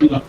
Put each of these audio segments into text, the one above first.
Men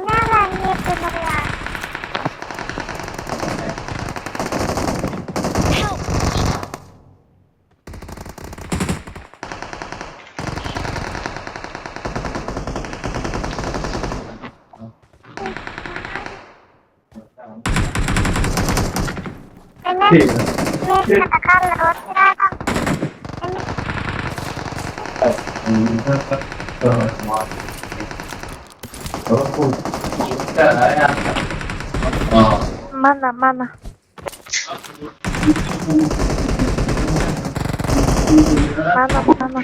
näme nirde durýan? Mana, mana. Mana, mana.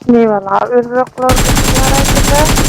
Eyvallah özbekler ýaraýşyda.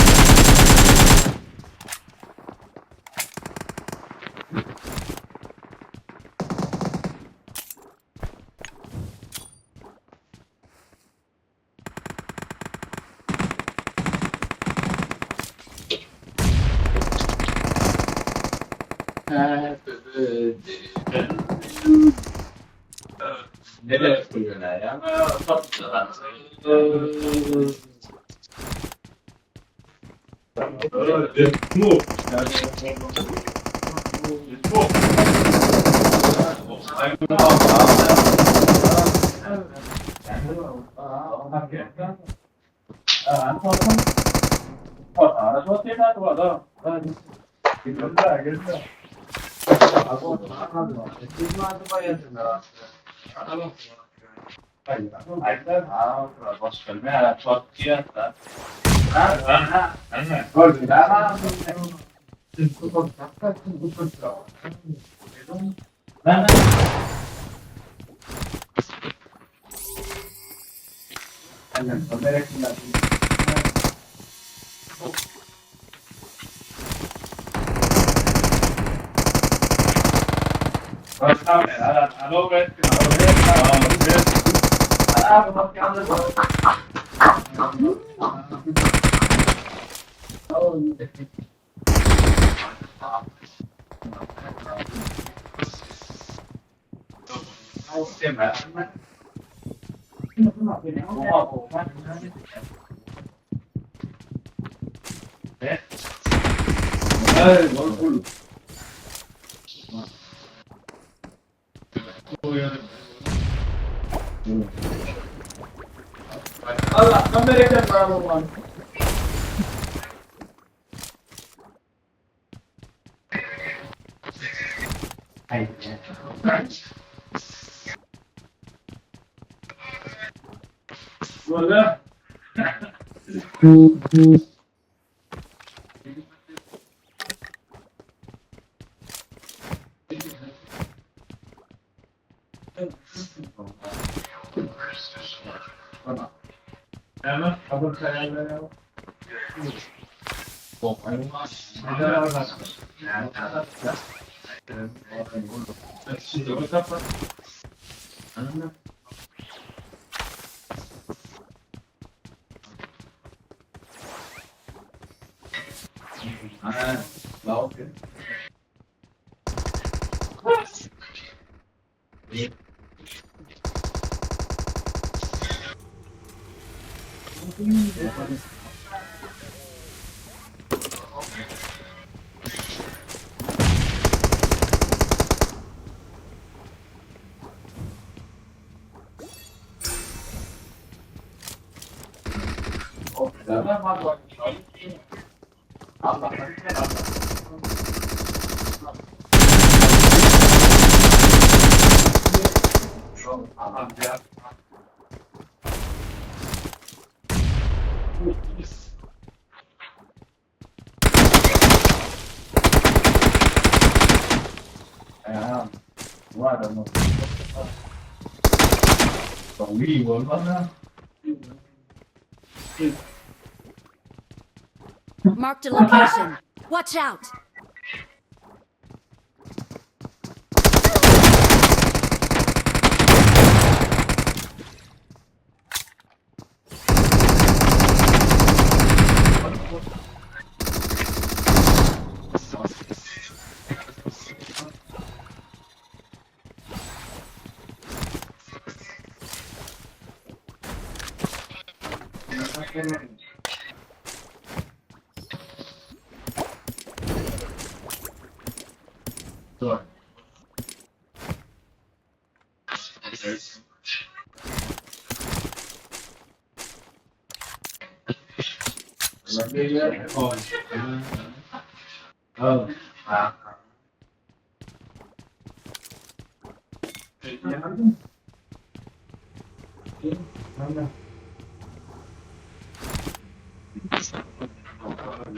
Marked a location. Watch out!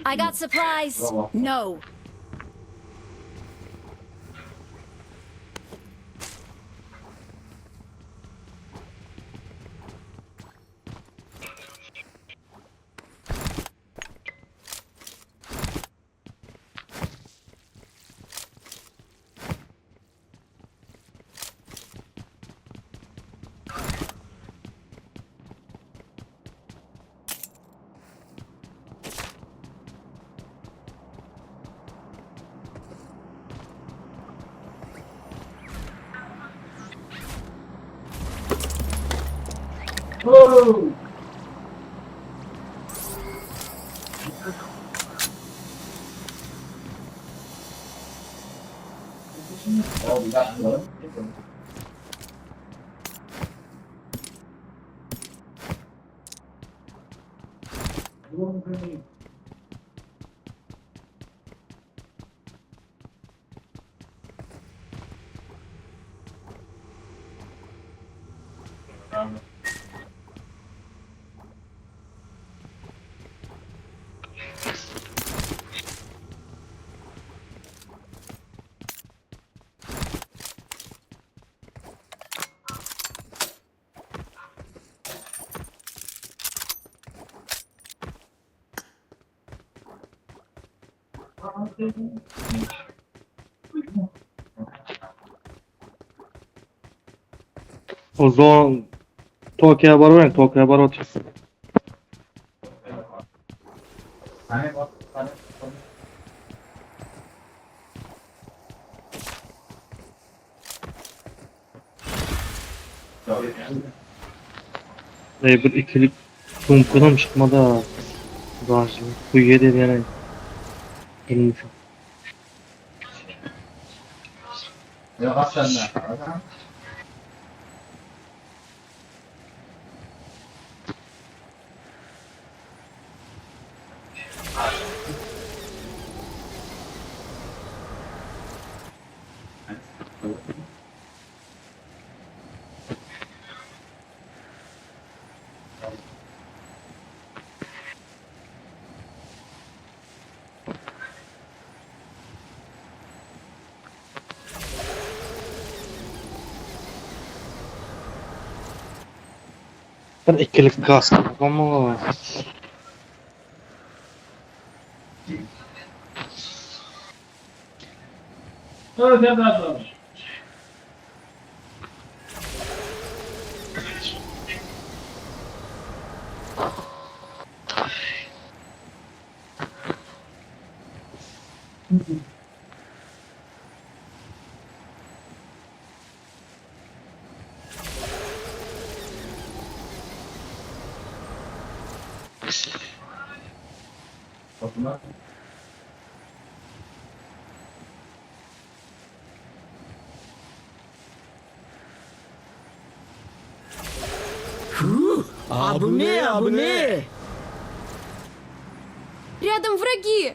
I got supplies. No. O zon Tokyo'ya baryň, Tokyo'ya baryp otyr. Ey bir ikilik sumkadan çykmady ha. Gajly. Kuýa edýän. Bilmişim. Bir ikilik gaz bolmaly. 危ねえ危ねえ Рядом враги!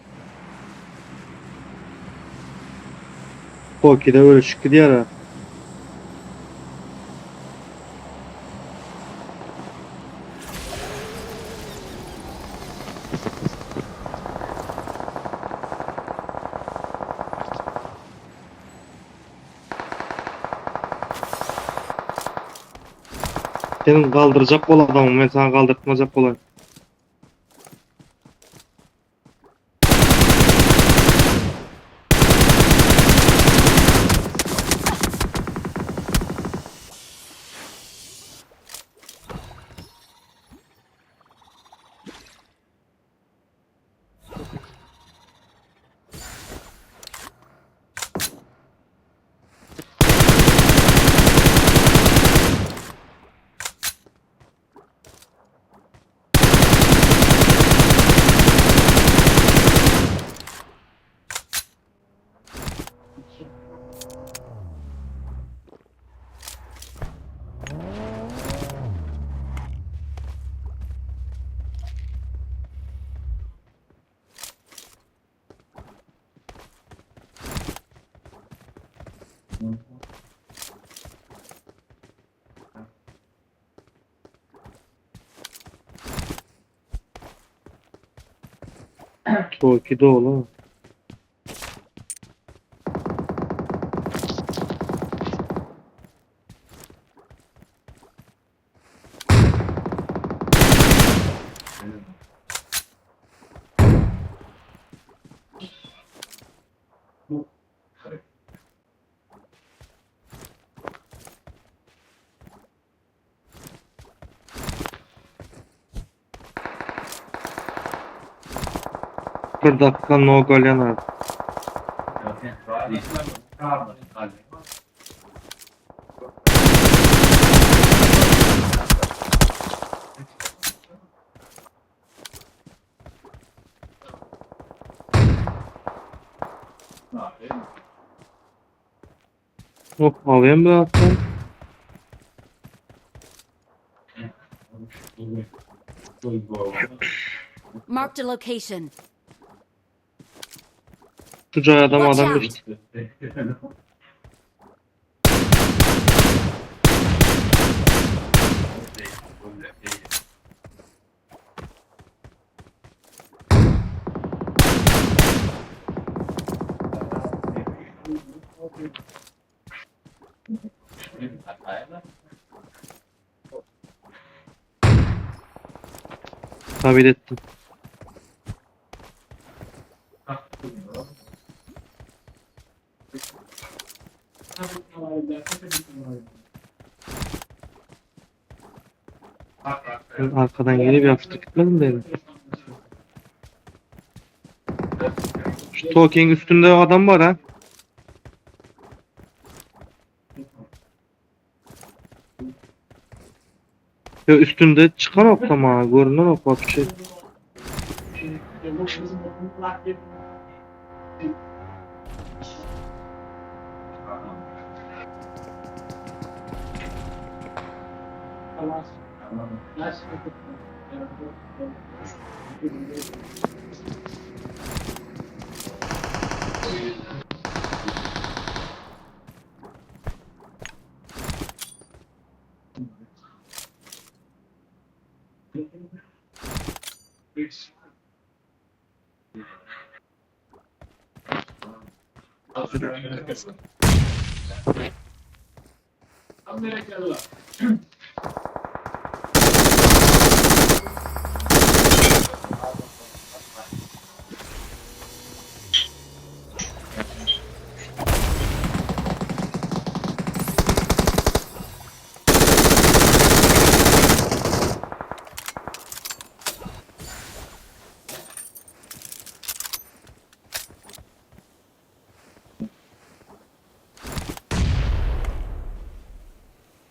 Tokyo'da öyle çıktı diğer. Seniň galdyrjak bol adamyň, men saňa galdyrtmajak bolaýyn. Toki dolu. Bir dakika no golyan Hop alayım bir attan. Marked a location. Şu cay adam Watch adam out. geçti. Tahmin ettim. Ben arkadan gelip yapıştı gitmedim de. Şu Tolkien üstünde adam var ha. Ya üstünde çıkan ok ama görünen ok bak şey.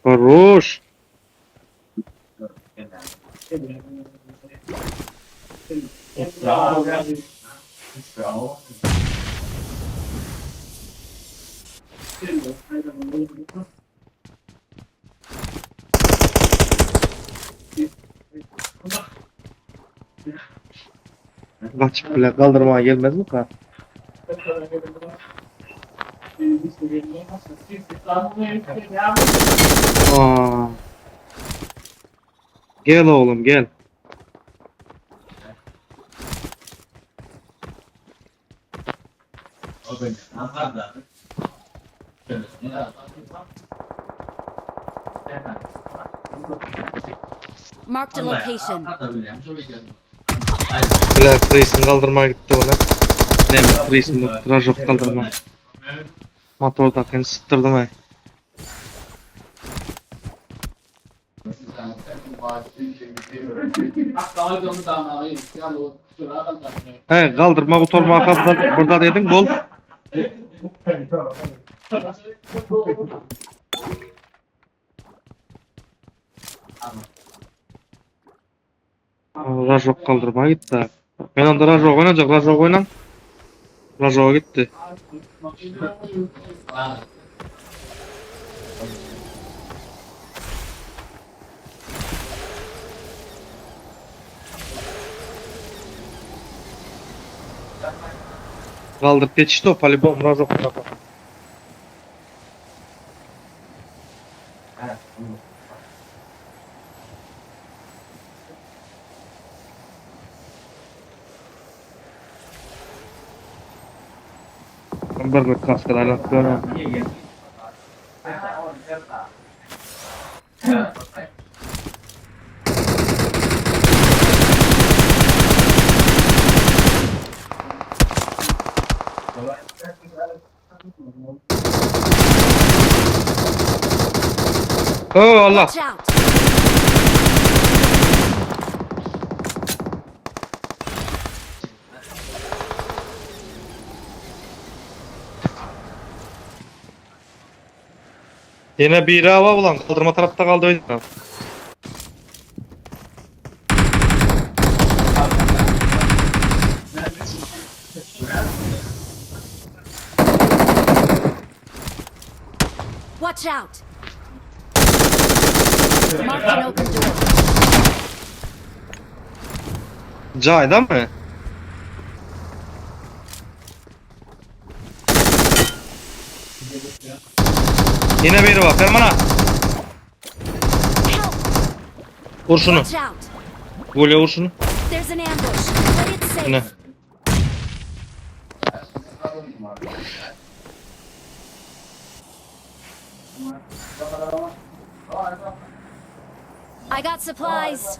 Хорош. Kaçıp bile kaldırmaya gelmez mi ka? Aa. Gel oğlum gel. Marked a location. Bile Freeze'in kaldırmaya gitti ona. Ne Freeze'in rajok kaldırma. Motordakini sıktırdım ay. He kaldırma gutarma kadar burada dedin bol. Rajok kaldırma gitti. Men onda rajok oynayacak rajok oynan. Rajok gitti. Kaldırıp geçişti o polibom rajok tarafa. Bir kaskı aylap görüyorum. Oh Allah. Watch out! Yine bir hava ulan kaldırma tarafta kaldı öyle. Watch out! Marked an open door. Cayda mı? Yine biri var. Ferman'a. Help! Vur şunu. Watch out! Gole vur şunu. There's an ambush. Play it safe. Ne? I got supplies.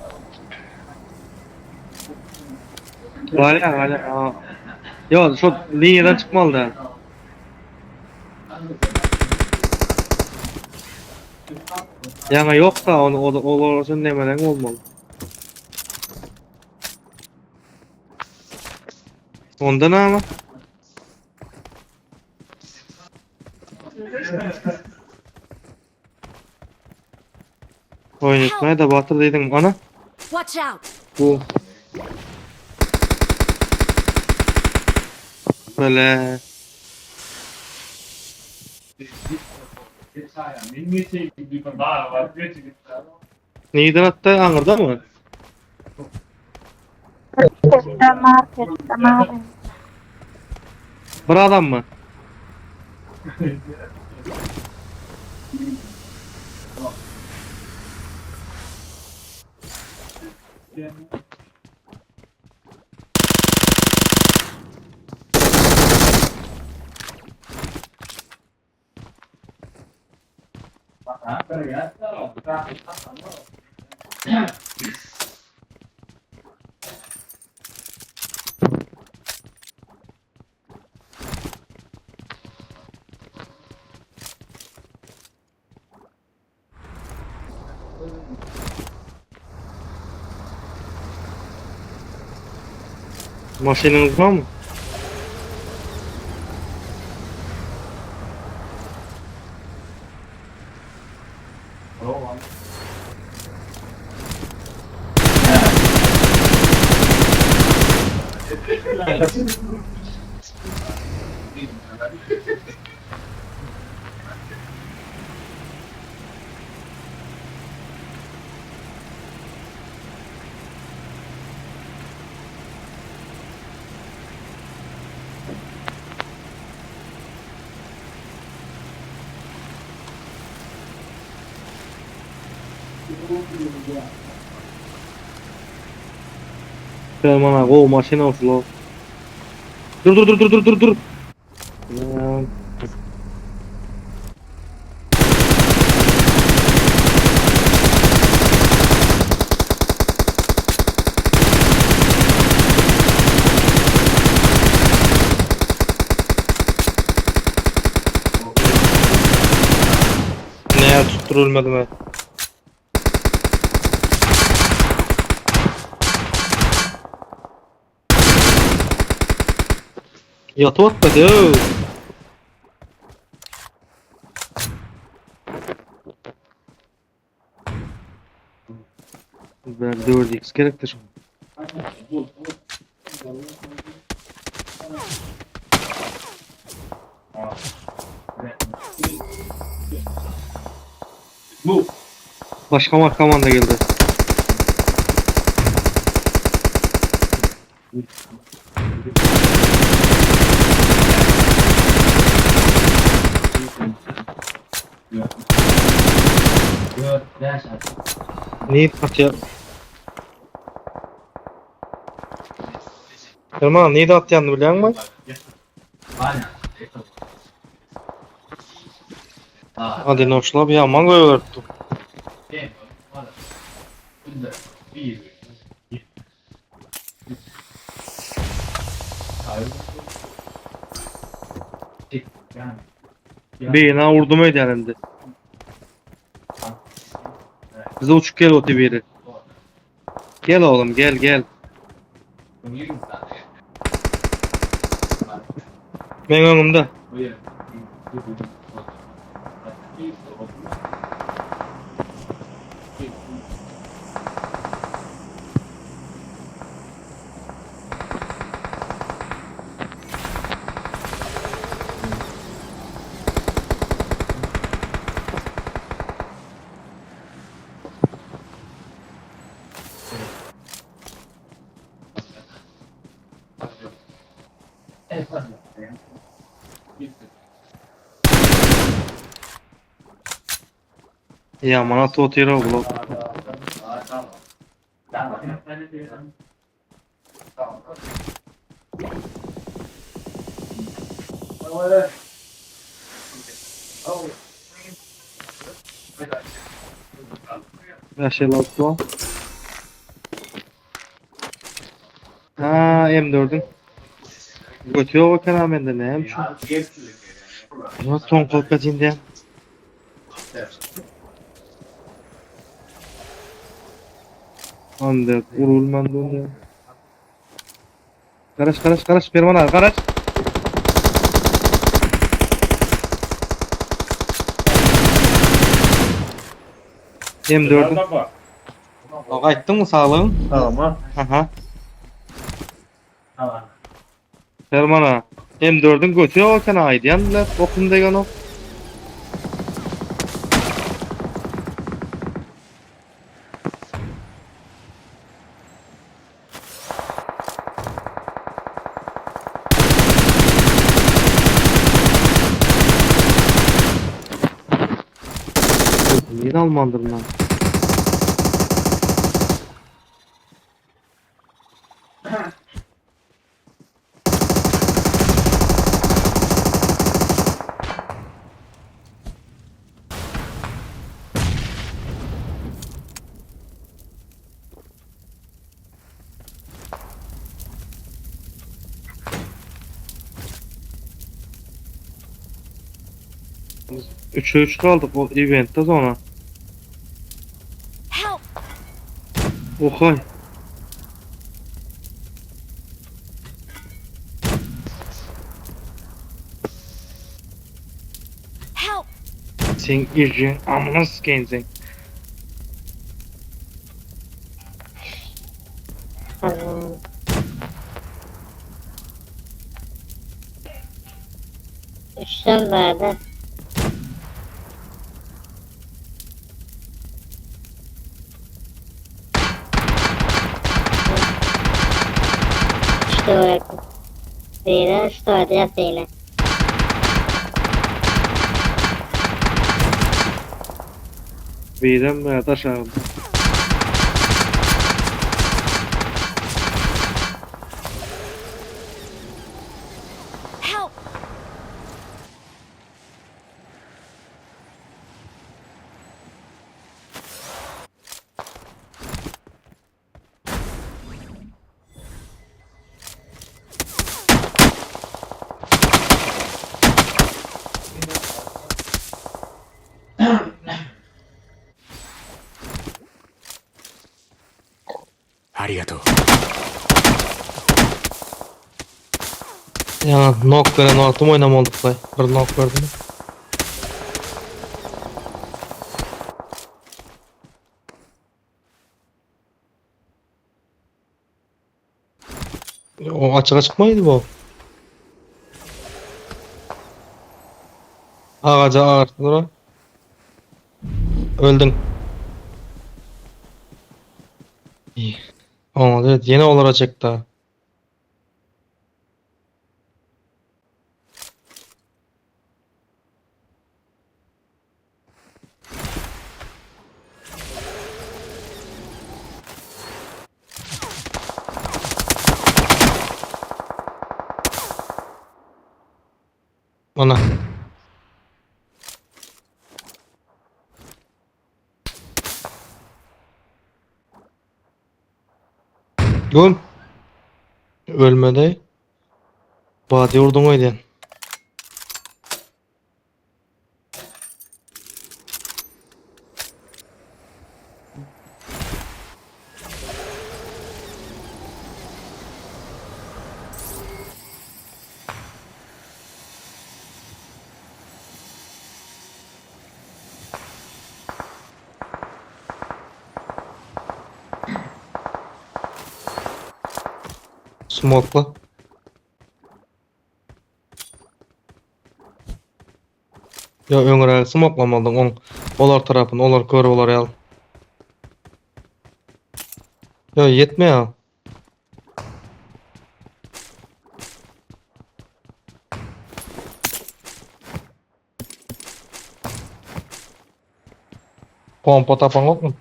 Hala hala. Aa. Yo şu linyadan çıkmalı da. Yani yok da onu o o o demeden olmalı. Onda ne ama? Oynatmaya da batırdıydım ana. Watch out! Bu. Böyle. Neyden attı? Angırda mı? Marketde, marketde, marketde. Bir adam mı? Maşininiz var mı? Ferman ağa, o maşin olsun o. Dur dur dur dur dur dur dur. Ya. Dur ölmedim he. Ýatyp atmady öw. Ben 4x gerekdir. Başka markaman da geldi. Niye atya? Erman niye atyandı biliyor musun? Hadi noşla bir aman koyuyorlar. Beyine vurdum öyle elimde. Bize uçuk gel o biri. Gel oğlum gel gel. Benim önümde. Ya bana tot yere oğlum. Beş el altı. Ha M4'ün. Götüyor bakın ha bende ne hem şu. Ama son kolpacında. Ande vurulman dönüyor. Karaş karaş karaş Perman abi karaş. M4'ün. Aýtdyň mı sağlığın? Tamam. Aha. Perman ağa. M4'ün götü yok eken aýdýanlar. Okum degen o. Niye almandır lan? Üçe üç kaldık o eventte sonra. Help! Ohay. Help! Sen irjin amına sikeyim sen. Üçten verdi. Что это? Ты, что это я сильно? Birden be aşağı. Help! ありがとう。 Ýa nok beren wagtym oýnam olduk-laý. Bir nok berdim. O açyga çykmaýdy bu. Agaja agartdylar. Öldün. İyi. Olmadı evet yine olara çekti ha. Ana. Güm. Ölmedi. Bady urduň öýdýän. Smokla. Ýa öňräk smoklamalydyň oň olar tarapyny olar kör bolar ýaly. Ýa ýetmeýär. Pompa tapaňokmy?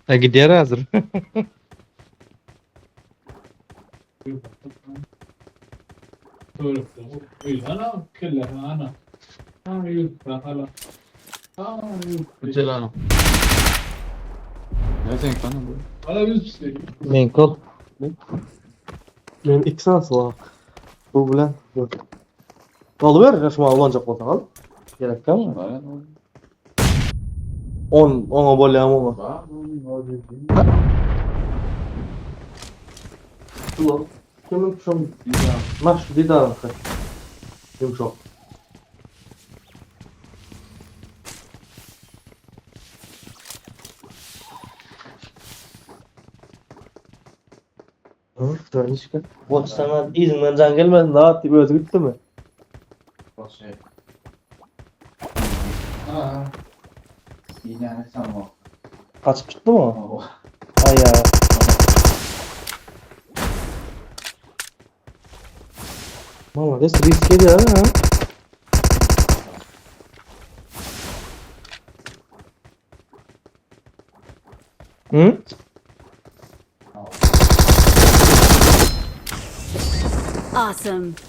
E gidýär häzir. Men kol. Men iki sany silah. Bu bilen bu. Alyber, şuma ulanjak bolsaň al. Gerek dälmi? On, oňa bolýamy oňa? Kimin şum? Nah şu didaryňky. Ýumşak. Goç saňa yzyňdan jaň gelmedi, zat diýip özi gitdimi? Gaçyp çykdymy o? Aý ýa. Malades risk edýär ha. Hı? Awesome.